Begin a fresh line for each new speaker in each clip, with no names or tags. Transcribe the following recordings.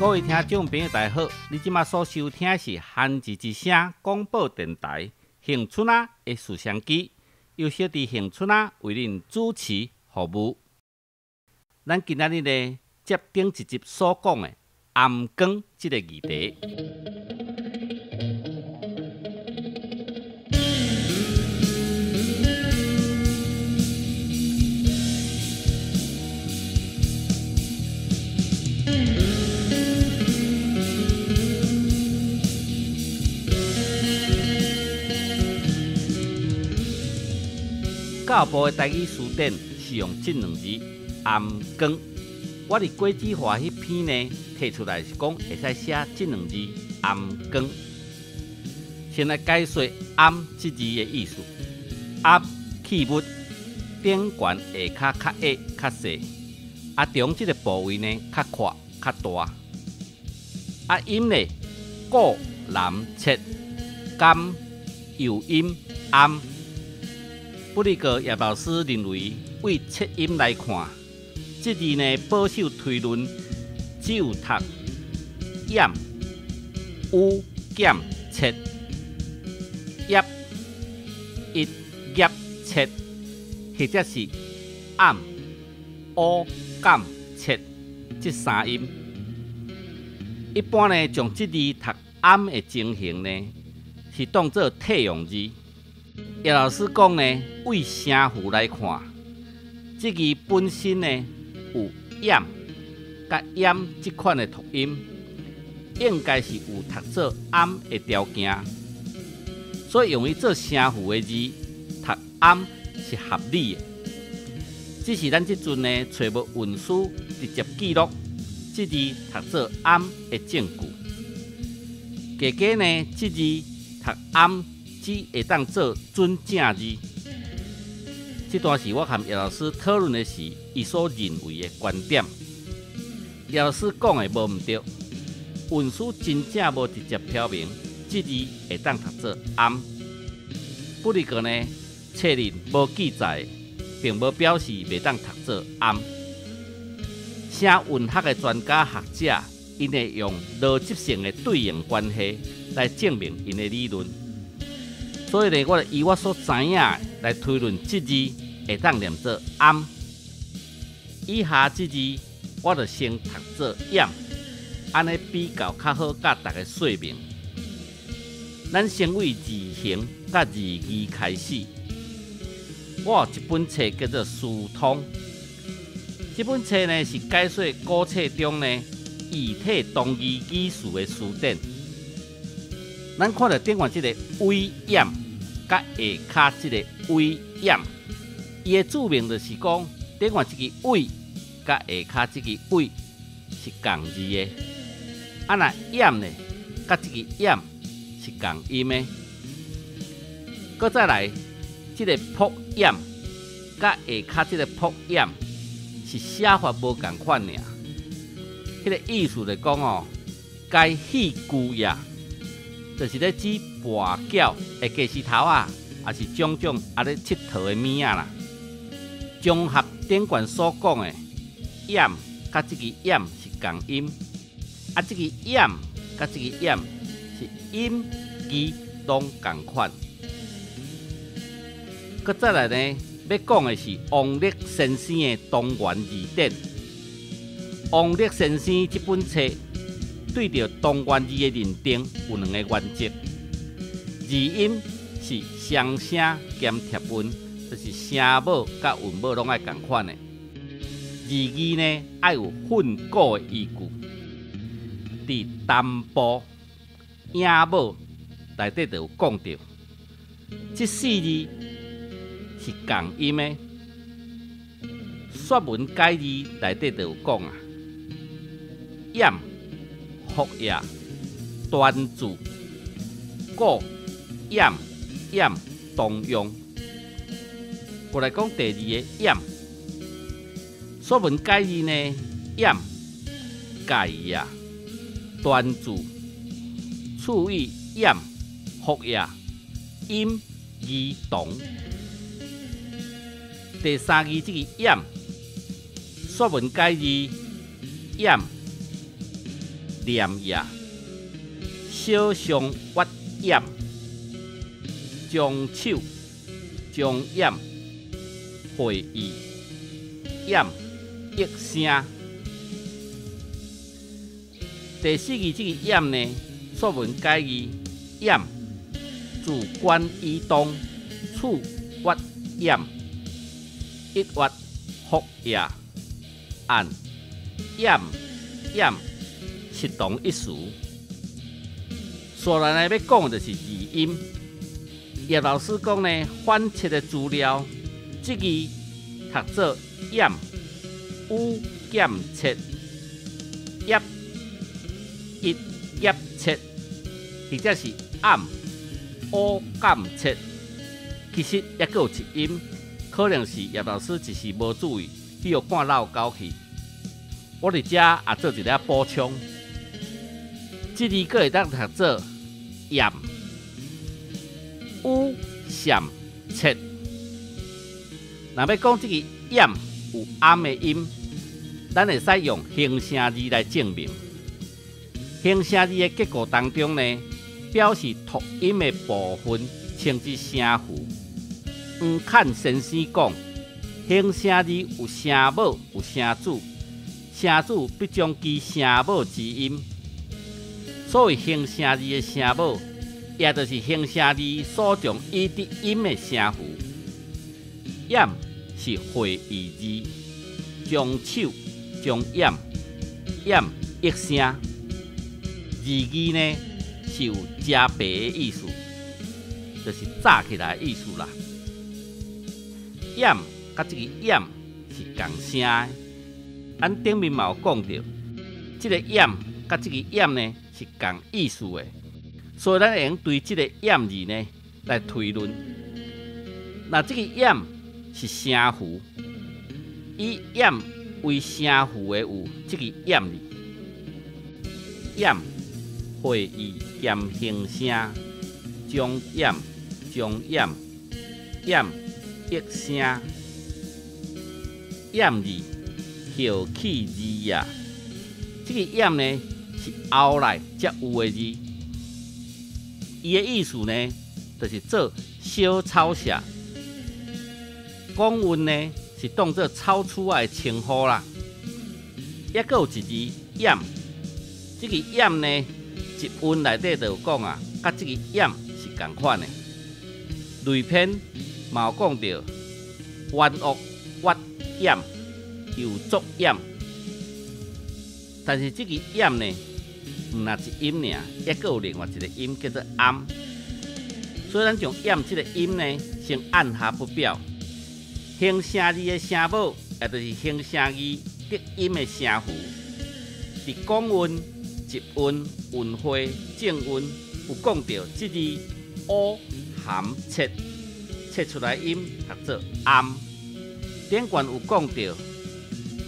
各位聽眾朋友，大家好！你這馬所收聽的是韓字之聲廣播電台恆春仔的攝像機，由小弟恆春仔為恁主持服務。咱今仔日呢，接頂一集所講的頷光這个議題。教育部的台語辭典是用這兩字“頷光”。我佇郭子華彼篇呢提出來是講會使寫這兩字“頷光”。先來解說“頷”這字的意思。頷器物頂懸下跤較矮較細，啊中這个部位呢較闊較大。啊音呢，古南切甘又音頷。不過葉老師認為，為切音來看，這字呢保守推論，只有讀掩、烏、減、切、葉、一、葉、切，或者是暗、烏、減、切這三音。一般呢，將這字讀暗的情形呢，是當做替用字。葉老師講呢，為聲符來看，這字本身呢有掩、佮掩這款的讀音，應該是有讀做暗的條件，所以用伊做聲符的字讀暗是合理的。只是咱這陣呢，揣無文書直接記錄這字讀做暗的證據。加加呢，這字讀暗只會當做準正字。這段是我和葉老師討論的時，伊所認為的觀點。葉老師講的無毋對，文書真正無直接表明這字會當讀做暗。不過呢，冊裡無記載，並無表示袂當讀做暗。聲韻學的專家學者，𪜶會用邏輯性的對應關係來證明𪜶的理論。所以呢，我就依我所知影的來推論，這字會當念做暗。以下這字，我就先讀做掩，按呢比較較好，佮大家說明。咱先為字形佮字義開始。我有一本冊叫做《書通》，這本冊呢是解說古冊中呢異體同義語詞的辭典。咱看著頂懸這个尾掩，佮下跤這个尾掩，伊的注明就是講，頂懸這个尾，佮下跤這个尾是仝字的。啊，若掩呢，佮這个掩是仝音的。閣再來，這个朴掩，佮下跤這个朴掩是寫法無仝款爾。彼个意思就講哦，該戲具也。就是咧指跋筊的家私頭仔，抑是種種啊咧𨑨迌的物仔啦。綜合頂懸所講的，掩佮這个掩是仝音，啊，這个掩佮這个掩是音字攏仝款。閣再來呢，欲講的是王力先生的《同源字典》。王力先生這本冊對著同源字的認定有兩個原則：字音是雙聲兼疊韻，就是聲母佮韻母攏愛仝款的；字義呢，愛有訓詁的依據。佇淡薄影母內底就有講著，這四字是仝音的。說文解字內底就有講啊，掩。福也，端字，故掩掩同用。過來講第二个掩，說文解字呢，掩蓋也，端字，處以掩福也，音義同。第三字這个掩，說文解字掩。念也，小上月掩，将手将掩，会意掩抑声。第四字这个掩呢，说文解字掩，自关以东，处月掩，一月福也。按掩掩是同一词。续来呢，欲讲的就是字音。叶老师讲呢，反切的资料，这字读做掩，五减切，掩，一减切，或者是暗，乌减切。其实犹阁有一音，可能是叶老师一时无注意，去予赶落狗去。我伫遮也做一个补充，这字阁会当读做掩，乌闪切。若欲讲这个掩有暗的音，咱会使用形声字来证明。形声字的结构当中呢，表示读音的部分称之声符。黄侃先生讲，形声字有声母，有声子，声子必将其声母之音。所谓形声字的声母，也就是形声字所从已得音的声符。掩是会意字，将手将掩，掩抑声。字义呢是有遮蔽的意思，就是罩起来的意思啦。掩佮这个掩是仝声的，咱顶面嘛有讲著，这个掩佮这个掩呢是仝意思的，所以咱会用对这个掩字呢来推论。若这个掩是声符，以掩为声符的有这个掩字，掩会意兼形声，将掩将掩掩抑声，掩字后起字也。这个掩呢是后来才有的字，伊的意思呢就是做小草舍。古韵呢是当做草厝仔的称呼啦。犹阁有一字掩，这个掩呢，一韵内底就有讲啊，佮这个掩是仝款的。类篇嘛有讲著，冤恶越掩，又作掩。但是这个掩呢，毋若一音尔，犹阁有另外一个音叫做暗。所以咱将掩这个音呢，先按下不表。形声字的声母，也就是形声字得音的声符。伫古韵、集韵、韵会、正韵有讲著，这字乌含切，切出来音读做暗。顶悬有讲著，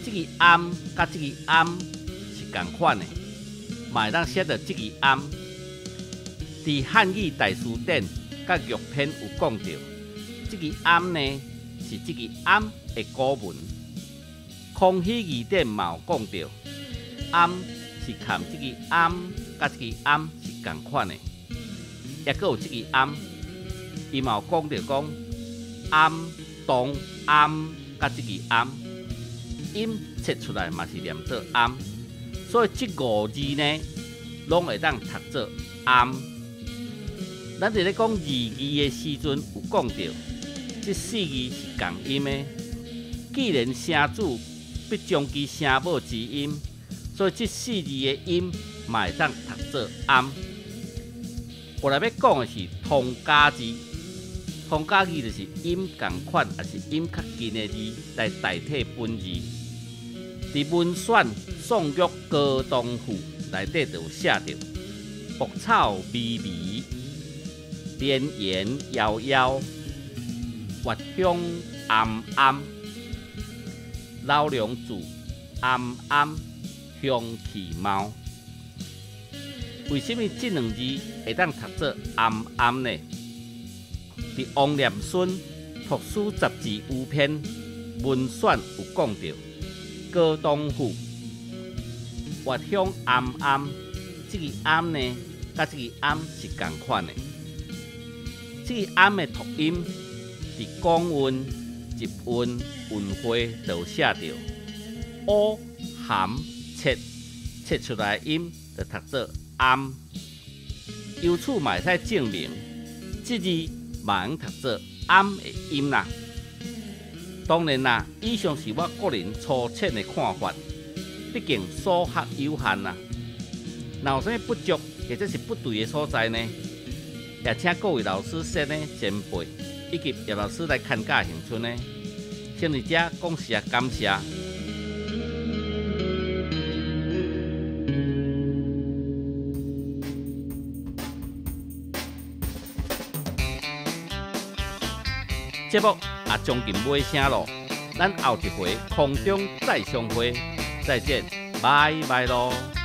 这个暗佮这个暗是仝款的，嘛会当写著这个暗。伫汉语大辞典佮玉篇有讲著，这个暗呢是这个暗的古文。康熙字典嘛有讲著，暗是含这个暗佮这个暗是仝款的，犹阁有这个暗，伊嘛有讲著讲暗当暗佮这个暗，音切出来嘛是念做暗，所以这五字呢，拢会当读做暗。咱伫咧讲字义的时阵，有讲著，这四字是仝音的。既然声子必将其声母之音，所以这四字的音嘛会当读做暗。过来欲讲的是通假字，通假字就是音仝款，抑是音较近的字来代替本字。伫文选宋玉高唐赋内底就有写著：薄草微微，连岩夭夭，月香暗暗，老龙子暗暗，香气猫。为什物这两字会当读做暗暗呢？伫王念孙《读书杂志余篇》文选有讲著，高唐赋月香暗暗，這個暗呢，佮這個暗是仝款的。這個暗的讀音，佇廣韻、集韻、韻會都有寫著。烏含切切出來的音，就讀做暗。由此嘛會使證明，這字嘛會讀做暗的音啦。當然啦，以上是我個人粗淺的看法，畢竟所學有限啦。若有啥物不足或者是不對的所在呢？也請各位老師、先生、前輩以及葉老師來牽教興春呢。先佇遮講聲感謝。節目也將近尾聲囉，咱後一回空中再相會，再見，拜拜囉。